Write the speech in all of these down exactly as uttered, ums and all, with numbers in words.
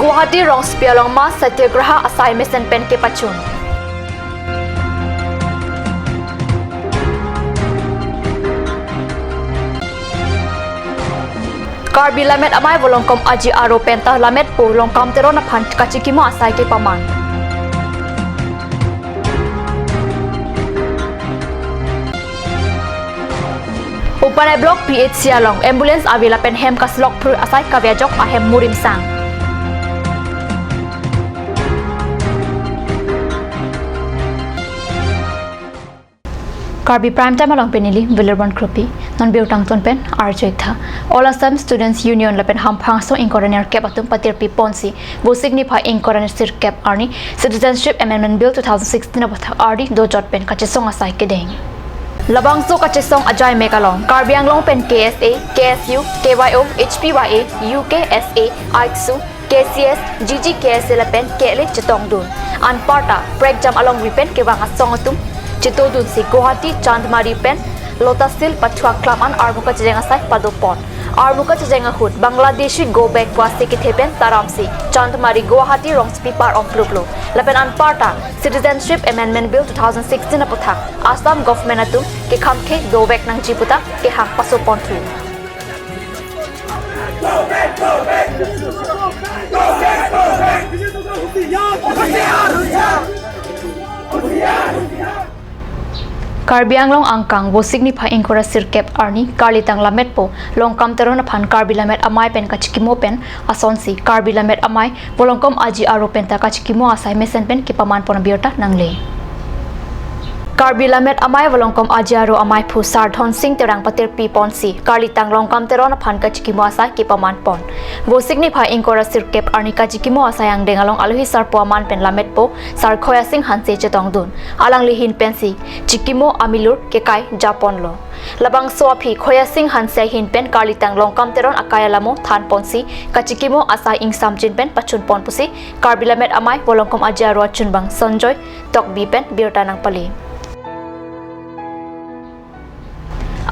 Guwahati rongsopi along mass satyagraha asai mesen pen kepachun. Karbi Lammet Amei Volongkom Aji Aro penta Lammetpo Longkam Teron aphan kachikimo asai kepaman. Umpanai Block P H C along ambulance ave lapen hem kaselok phru asai kave ajok ahem murim sang. Karbi Prime Time along pen neli William Kropi, non birta angton pen arju-ik tha. All Assam Students Union lapen Hamphang Asong ingkoi ra nerkep atum patirpi ponsi, Vosik niphai ingkoi ra sirkep arni Citizenship Amendment Bill two thousand sixteen aputhak ardi dojot pen kachesong asai kedeng. Labangso kachesong ajai mek along Karbi Anglong pen K S A, K S U, K Y O, H P Y A, U K S A, AICSU, K C S, G G K S A lapen K L A chetongdun. Anparta prekjam alongri pen kevang asong atum chetongdunsi Guwahati, Chandmari pen Lotus Hills pathuak klam an armu kachejeng asai padopon. Armu kachejeng ahut Bangladeshi go back pusi kethe pen taramsi Chandmari Guwahati rongsopi par-ong pluplo. Lapen anparta Citizenship Amendment Bill two thousand sixteen aputhak Assam government atum kekhamkhe dovek nangji puta kehang pasoponthu. Karbi Anglong angkang Vosik niphai ingkoi ra sirkep arni Karlitang Lammetpo Longkam Teron aphan Karbi Lammet Amei pen kachikimo pen asonsi Karbi Lammet Amei Volongkom Aji Aro penta kachikimo asai mesen pen kepaman pon abirta nangle. Karbi Lammet Amei Volongkom Aji Aro Ameiphu Sar Dhonsing Terang patirpi ponsi Karlitang Longkam Teron aphan kachikimo asai kepaman pon. Vosik niphai ingkoi ra sirkep arni kachikimo asai angdeng along alohi sarpo aman pen Lammetpo Sar Khoyasing Hanse chetongdun. Alangli ahin pensi chikimo amilur kekai japonlo. Labangso aphi Khoyasing Hanse ahin pen Karlitang Longkam Teron akai alamo than ponsi kachikimo asai ingsamjin pen pachun pon pusi Karbi Lammet Amei Volongkom Aji Aro achunbang Sanjoy Tokbi pen birta nangpale.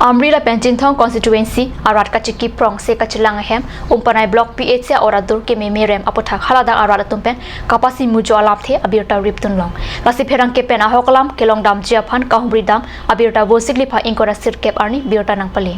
Amri lapen Chinthong constituency arat kachiki prong se kachelang ahem Umpanai Block P H C a-oradur keme merem aputhak haladak arat atum pen kapasi mujo alamthe abirta ripdun long. Lasi pherangke pen ahok alam kelong damji aphan kahumri dam abirta Vosik niphai ingkoi ra sirkep arni birta nangpale.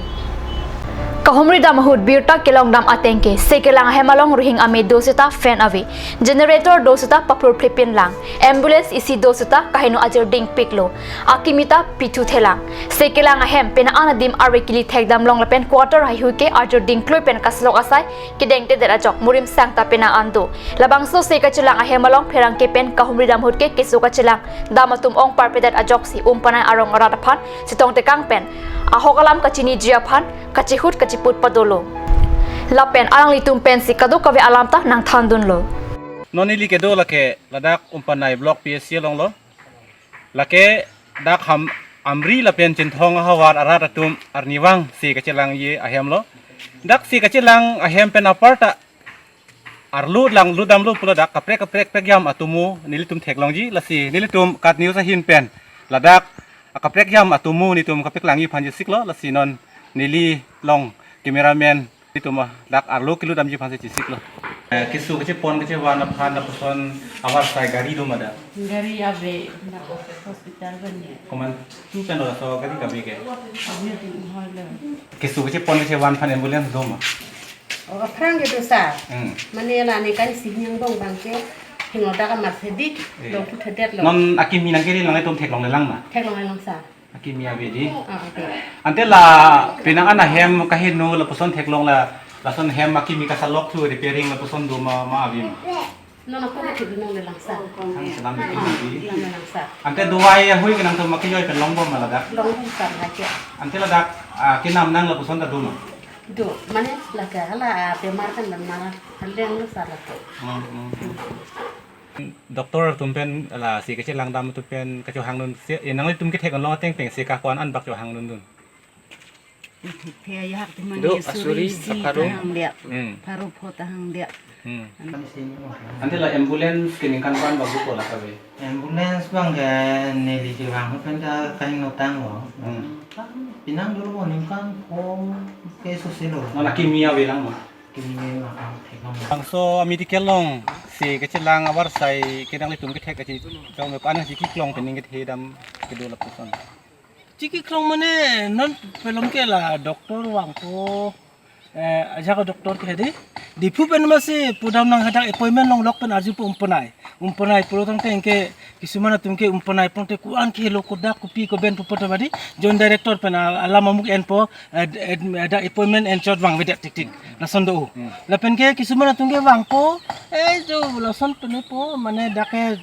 Kahumri dam ahut birta kelong dam ateng ke se kelang ahem along rihing ame do seta fan ave, generator do seta paphur phlepin lang, ambulance isi do seta kaheno ajir dingpiklo, akimi ta pithu thelang. Se kelang ahem penang an adim arve kili thekdam long lapen quarter haihui ke ajir dingklui pen kaselok asai kedengtedet ajok murim sang ta penang an do. Labangso se kachelang ahem along pherangke pen kahumri dam ahut ke keso kachelang dam atum ong parpedet ajoksi Umpanai arong arat aphan chetong tekang pen ahok alam kachiniji aphan kachihut kachiput padolo. Lapen alanglitum pensi kadokave alam ta nangthandunlo. Non neli kedo lake ladak Umpanai Block P H C alonglo. Lake dak ham Amri lapen Chinthong ahavar arat atum arnivang se kachelangji ahemlo. Dak se kachelang ahem pen aparta arlu lang ludamlo pulo dak kaprek kaprek prekjam atomo nelitum theklongji, lasi nelitum KAT News ahin pen ladak akaprek jam atomo nelitum kapeklangji aphan chesiklo, lasi non neli along cameraman nelitum dak arlo keludamji aphan si chesiklo. Eh, keso kachepon kachevan aphan lapuson avarsai gari do ma dak? Gari ave, dak hospital banye. Komantu pen laso gari kave ke? Kami di hoi lo. Keso kachepon kachevan aphan ambulance do ma? Oh, aphrang ke do sir. Hmm. Mane la ne kan si nyang bong bang ke. Hingno dak amat sedik, eh, long tu thedet lo. Non akimi nangkiri lang itum theklongle lang ma? Theklongle lang sir. Akimi ave di. Ah, okay. Ante la penang an ahem kaheno lapuson theklong la, lason hem akimi kasalok thu repairing lapuson do ma, ma ave ma? Non ako ke theklongle lang sir. Ang selam akimi di. Lang lang sir. Ante dovai ahui kenangtum ma kejoi pen long bom ma ladak? Long bom sir lake. Ante ladak, ah, kenam nang lapuson ta do ma? Do, mane lake hala, ah, bemar kan bemar, haleng lo sir lake. Hmm, hmm, hmm. Doctor atum pen la se kachelang dam atum pen kachohangdun se, eh, nanglitum kethek along ateng pen se ka ko-an an bak chohangdundun? Thek ajahak atum do, mane asuri, suri isi apharong tahang dia. Hmm. Pharo pho tahang dia. Hmm. Ante la ambulance ke ningkan ko-an bak dopo la kave? Ambulance bang ke neli kevang pen ta kahingno tanglo. Hmm. Penang dolo ningkan pho ke sose lo. Non akimi ave lang ma? Bangso medical alongsi kachelang avarsai ke nanglitum kethek kachechong me ko-an si keklong pen ning kethe dam kedo lapuson. Chiki klong mane non pelom ke la doctor vangpo, eh, ajak doctor ke di. Diphu pen masi pudam nang hadak appointment longlok pen arjupo umponai. Umponai pulo tangte anke kisuman atum ke umponai pangte ko-an kehelo kodak kopi koben pupo ta badi. Joint director pen a-, alam amuk enpo, eh, eh, hadak appointment enchot vangvedet tik tik. Lason do. Hmm. Lapen ke kisuman atum ke vangpo, eh, jo lason pen po, mane dak ke,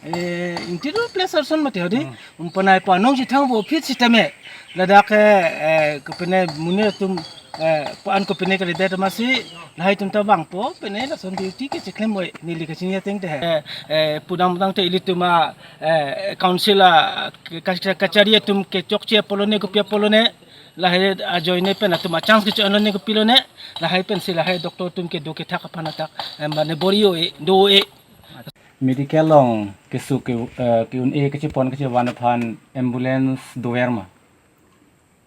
eh, interior place arson mati hodi. Hmm. Umponai po anong si thangpo phit sitame. Ladak ke, eh, kopine monit atum, eh, po-an kopine kalidet masi lahai atum ta vangpo, pine lason duty ke cheklem oi, neli kachini ateng te. Eh, eh, pudam tangte ilitum a, eh, council a, ka-, ka-, kachari atum kechokche apolone kopi apolone, lahai ajoine pen atum a chance kecho-an lone kopilone, lahai pensi lahai doctor atum kedo kethak aphan adak, eh, mane bor-i-o-e, do-e. Medical along keso ke, eh, ke-un-e kachepon kachevan aphan ambulance dover ma?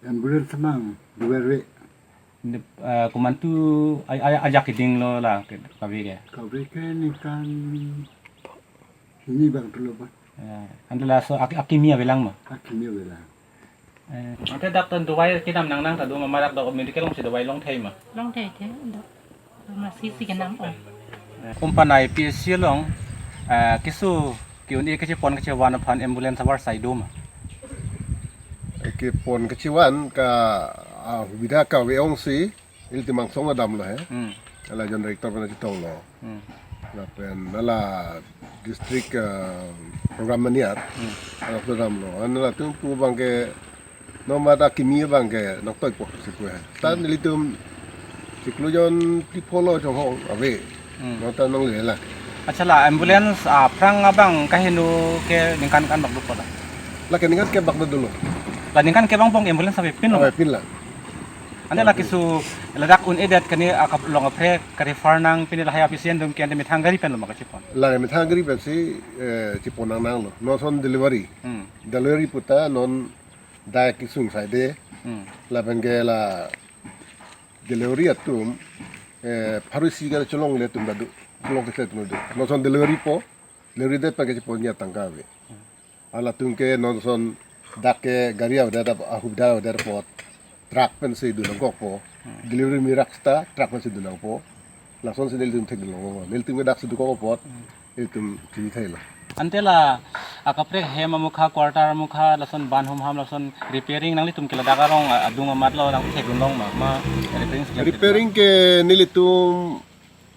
Ambulance mang dover ave. Dep-, eh, komantu a-, a-, ajak keding lo la ke kave ke? Kave ke ningkan hini abang tulo ba. Eh, ante laso ak-, akimi avelang ma? Akimi avelang. Eh, ante dak ton dawai kedam nangnang ta do ma, marak dak medical alongsi dawai longthei ma? Longthei the, dok. Masi si kenam ong. Eh, umponai P H C along, eh, keso ke-un-e kachepon kachevan aphan ambulance avarsai do ma? Kepon kachevan ka, ah, subidha kave ongsi, ilitum angsong damlo he. Hmm. Ala joint director pen chetonglo. Hmm. Lapen ala district, ah, program manager. Hmm. Ala pen damlo. An latum pu abang ke nomor akimi abang ke noktoipo si pu he. Tan, hmm, ilitum chiklo jon phli phongo chonghong ave. Hmm. Non ta nongle la. Accha, la ambulance aphrang abang kaheno ke ningkan ko-an bak dopo la? La ke ningkan kebak do dolo. La ningkan kebak angbong ambulance avepinlo? Avepin la. Ante la keso ladak un-edet kani akap along apre ka-refer nang pine lahai a-patient atum ke ante methang gari pen lo ma kachepon? La methang gari pensi, eh, chepon nangnanglo. Non son delivery. Hmm. Delivery puta non dak kesung saide. Hmm. Lapen ke la delivery atum, eh, pharo isi gari cholongle atum ta do. Cholong kese atum do. Non son delivery po, delivery det pen kachepon ya tangka ave. Halatum ke non son dak ke gari avedet, ahubidha avedet apot truck pensi dun nangkokpo. Hmm. Delivery mirak seta truck pensi dun nangpo. Lasonsi nelitum thekdun longpo. Nelitum ke daksi dokok apot, hmm, nelitum chini thailo. Ante la akaprek hem amukha, quarter amukha, lason ban humham, lason repairing nanglitum ke ladak arong a-, adung amat lo nangthekdun long ma, ma repairing scheme? Repairing ke nelitum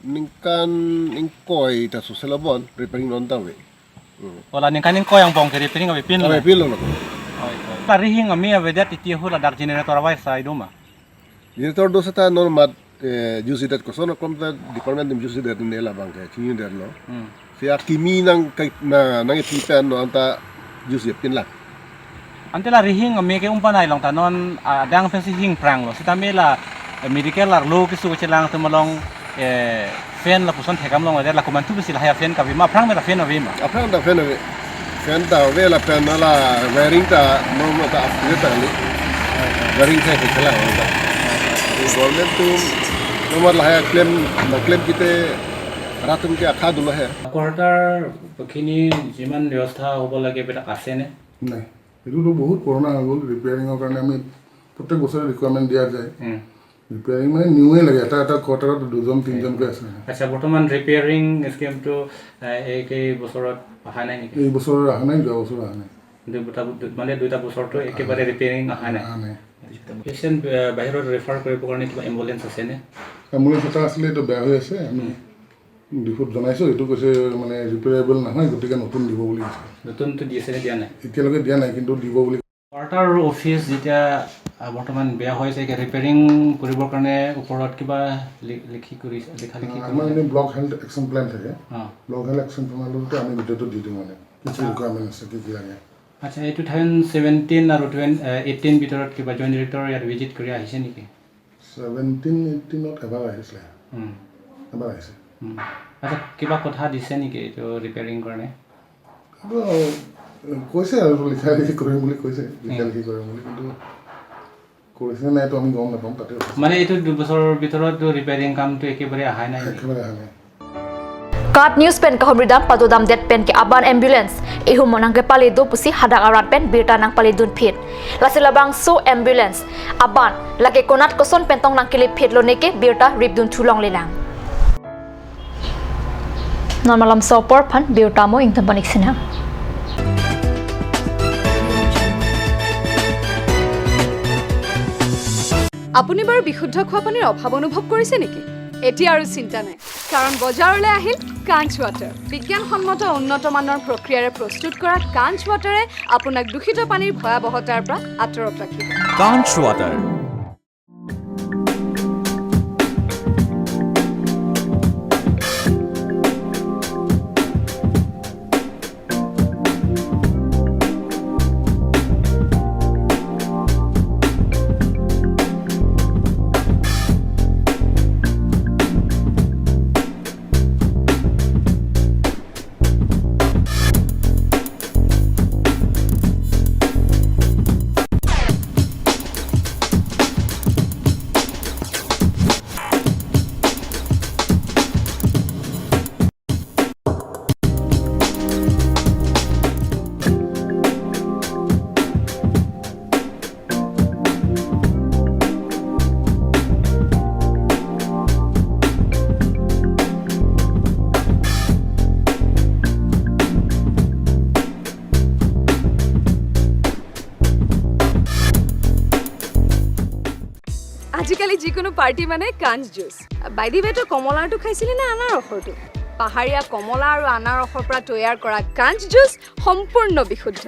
ningkan ingkoi ta soselo bon repairing non ta ave. Hmm. O la ningkan ingkoi angbong ke repairing avepinlo? Avepinlo. Oi, oi. La rihing ami avedet titi ahut ladak generator avarsai do ma? Generator do seta non mat, eh, use det, koson aklong ta department atum use det ne labang ke chinidetlo. Hmm. Si akimi nang kai na nang ipi pen non ta use pin la. Ante la rihing ami ke umponai along ta non, ah, adang pensi hing pranglo. Sitame la, eh, medical arlo keso kachelang atum along, eh, fan lapuson thekdam longledet, la komantu pensi lahai a-fan kave ma, aphrang me la fan ave ma? Aphrang ta fan ave. Fan ta ave, lapen la wiring ta non ta upgrade ta kali. Wiring ta kechelang ta. Government atum nomor lahai klem, nangklem kete rat atum ke akha dolo he. Quarter খিনি যিমান ব্যৱস্থা হ'ব লাগে এইবিলাক আছেনে? নাই, এইটোতো বহুত পুৰণা হৈ গ'ল। ৰিপেয়াৰিঙৰ কাৰণে আমি প্ৰত্যেক বছৰে ৰিকুৱাৰমেণ্ট দিয়া যায়। উম। ৰিপেয়াৰিং মানে নিউৱে লাগে, এটা এটা কোৱাৰ্টাৰত দুজন তিনিজনকৈ আছে। আচ্ছা, বৰ্তমান ৰিপেয়াৰিং স্কিমটো, এ, এই কেইবছৰত অহা নাই নেকি? এই বছৰ অহা নাই, যোৱা বছৰ অহা নাই। দুটা, দু-, মানে দুটা বছৰটো একেবাৰে ৰিপেয়াৰিং অহা নাই? অহা নাই। পেচেণ্ট, এ, বাহিৰত ৰেফাৰ কৰিবৰ কাৰণে কিবা এম্বুলেঞ্চ আছেনে? এম্বুলেঞ্চ এটা আছিলে, এইটো বেয়া হৈ আছে। আমি ডিফুত জনাইছোঁ, এইটো কৈছে মানে ৰিপেয়াৰেবল নহয়, গতিকে নতুন দিব বুলি কৈছে। নতুনটো দিছেনে দিয়া নাই? এতিয়ালৈকে দিয়া নাই, কিন্তু দিব বুলি। কোৱাৰ্টাৰ অফিচ যেতিয়া, আ, বৰ্তমান বেয়া হৈছে, এতিয়া ৰিপেয়াৰিং কৰিবৰ কাৰণে ওপৰত কিবা লি-, লিখি কৰি, লিখা লিখি আমাৰ কৰিছে? এনে ব্লক হেল্থ একশ্যন প্লেন থাকে। অ। ব্লক হেল্থ একশ্যন প্লেনতে আমি গোটেইটো দি দিওঁ মানে, কি কি অ। ৰিকুৱাৰমেণ্ট আছে, কি কি লাগে। আচ্ছা, এই টু থাউজেণ্ড ছেভেণ্টিন আৰু টুৱেন-, এ, এইটিন ভিতৰত কিবা জইণ্ট ডিৰেক্টৰ ইয়াত ভিজিট কৰি আহিছে নেকি? ছেভেণ্টিন এইটিনত এবাৰ আহিছিলে। উম। এবাৰ আহিছে। উম। আচ্ছা, কিবা কথা দিছে নেকি এইটো ৰিপেয়াৰিং কাৰণে? এইটো, এ, কৈছে আৰু লিখা লিখি কৰিম বুলি কৈছে, লিখা উম। লিখি কৰিম বুলি, কিন্তু কৰিছে নে নাই এইটো আমি গম নাপাম, তাতে আছে। মানে এইটো দুবছৰৰ ভিতৰত তো ৰিপেয়াৰিং কামটো একেবাৰে অহাই নাই নেকি? একেবাৰে অহা নাই। KAT News pen kahumridam padodamdet pen ke aban ambulance ihum nangkepale do pusi hadak arat pen birta nangpaledun phit. Lasi labangso ambulance aban lake konat koson pen tong nangkele phit lo neke birta ripdun thu longlelang. Non malomso apor aphan birta mo ington panik sinang. আপুনি বাৰু বিশুদ্ধ খোৱা পানীৰ অভাৱ অনুভৱ কৰিছে নেকি? এতিয়া আৰু চিন্তা নাই, কাৰণ বজাৰলৈ আহিল কাঞ্চ ৱাটাৰ। বিজ্ঞানসন্মত উন্নত মানৰ প্ৰক্ৰিয়াৰে প্ৰস্তুত কৰা কাঞ্চ ৱাটাৰে আপোনাক দূষিত পানীৰ ভয়াৱহতাৰ পৰা আঁতৰত ৰাখিব। কাঞ্চ ৱাটাৰ। আজিকালি যিকোনো পাৰ্টি মানে কাঞ্চ জুচ। By the way, তই কমলাৰটো খাইছিলি নে আনাৰসৰটো? পাহাৰীয়া কমলা আৰু আনাৰসৰ পৰা তৈয়াৰ কৰা কাঞ্চ জুচ সম্পূৰ্ণ বিশুদ্ধ।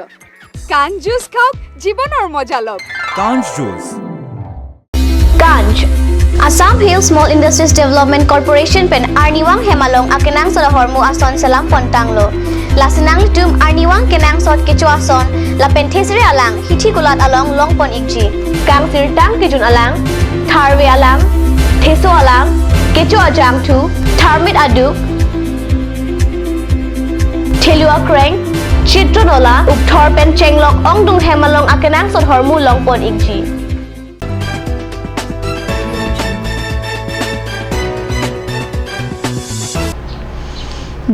কাঞ্চ জুচ খাওক, জীৱনৰ মজা লওক। কাঞ্চ juice. Kanj, Assam Hill Small Industries Development Corporation pen arnivang hem along akenangsot ahormu ason selam pontanglo. Lasi nanglitum arnivang kenangsot kecho ason lapen thesere alang hithi kulat along longpon ikji. Kangsirtang kejun alang, tharve alang, theso alang, kecho ajangthu, tharmit aduk, thelu akreng, chitro nola, ukthor pen chenglok ongdung hem along akenangsot ahormu longpon ikji.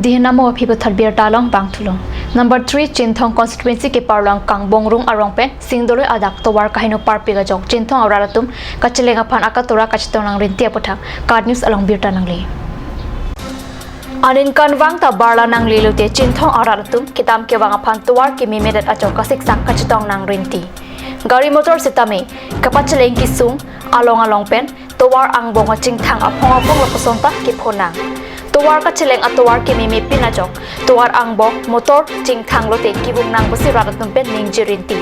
Dihin amo aphi puthot birta along bang thulong. Number three, Chinthong constituency keparlong Kangbong Rung arong pen Singdoloi adak tovar kaheno parpik ajok Chinthong arat atum kacheleng aphan akatora kachetong nangrinti aputhak KAT News along birta nangle. Aningkanvang ta barla nangle lote Chinthong arat atum kedam kevang aphan tovar kememedet ajok kasiksak kachetong nangrinti. Gari motor sitame kapacheleng kesung along along pen tovar angbong kachingthang aphong aphong lapuson ta kephonang. Tovar kacheleng atovar kememe pin ajok tovar angbong motor chingthang lote kevung nang pusi rat atum pen ningje rinti.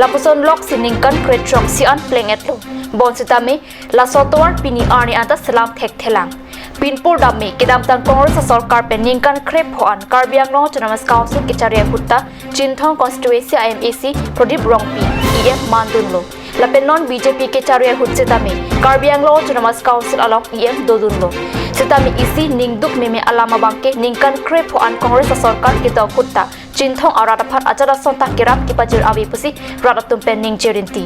Lapuson loksi ningkan krethrok si-an pleng-etlo. Bonsitame laso tovar pini arni anta selam thekthelang. Pinpur dam me kedamtang Congress asorkar pen ningkan krepho an Karbi Anglong Autonomous Council kechari ahut ta Chinthong constituency a-MAC Pradip Rongpi EM mandunlo. Lapen non BJP kechari ahut sitame Karbi Anglong Autonomous Council along EM dodunlo. Sitame isi ningduk meme alam abangke ningkan krepho an Congress asorkar kedo ahut ta Chinthong arat aphan ajat ason ta kerap kepajir ave pusi rat atum pen ningje rinti.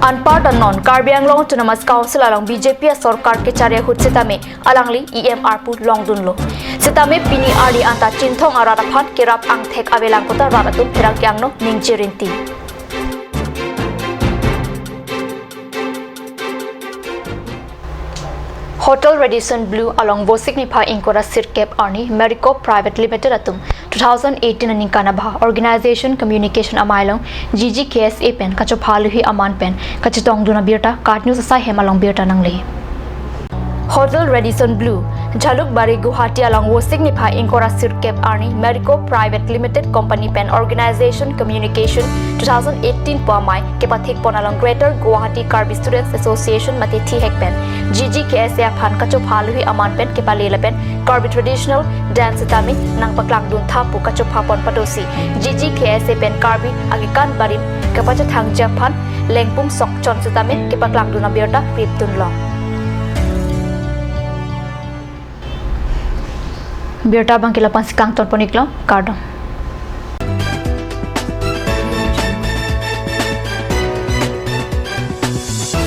Anparta non Karbi Anglong Autonomous Council along BJP asorkar kechari ahut sitame alangli EM arpu longdunlo. Sitame pini arni anta Chinthong arat aphan kerap angthek avelang pu ta rat atum pherangke angno ningje rinti. Hotel Radisson Blu along Vosik niphai ingkoi ra sirkep arni Marico Private Limited atum two thousand eighteen aningkan abha Organization Communication amei along GGKSA pen kachopha luhi aman pen kachetongdun abirta KAT News asai hem along birta nangle. Hotel Radisson Blu, Jhalukbari, Guwahati along Vosik niphai ingkoi ra sirkep arni Marico Private Limited Company pen Organization Communication two thousand eighteen pu amei kepathik pon along Greater Guwahati Karbi Students Association mate thihek pen GGKSA aphan kachopha luhi aman pen kepale lapen Karbi traditional dance sitame nangpaklangdun tha pu kachopha pon padosi GGKSA pen Karbi akekan barim kepachethangji aphan lengpum sok chon sitame kepaklangdun abirta kripdunlong. Birta abangke la-an si kangton pon iklo, kardom.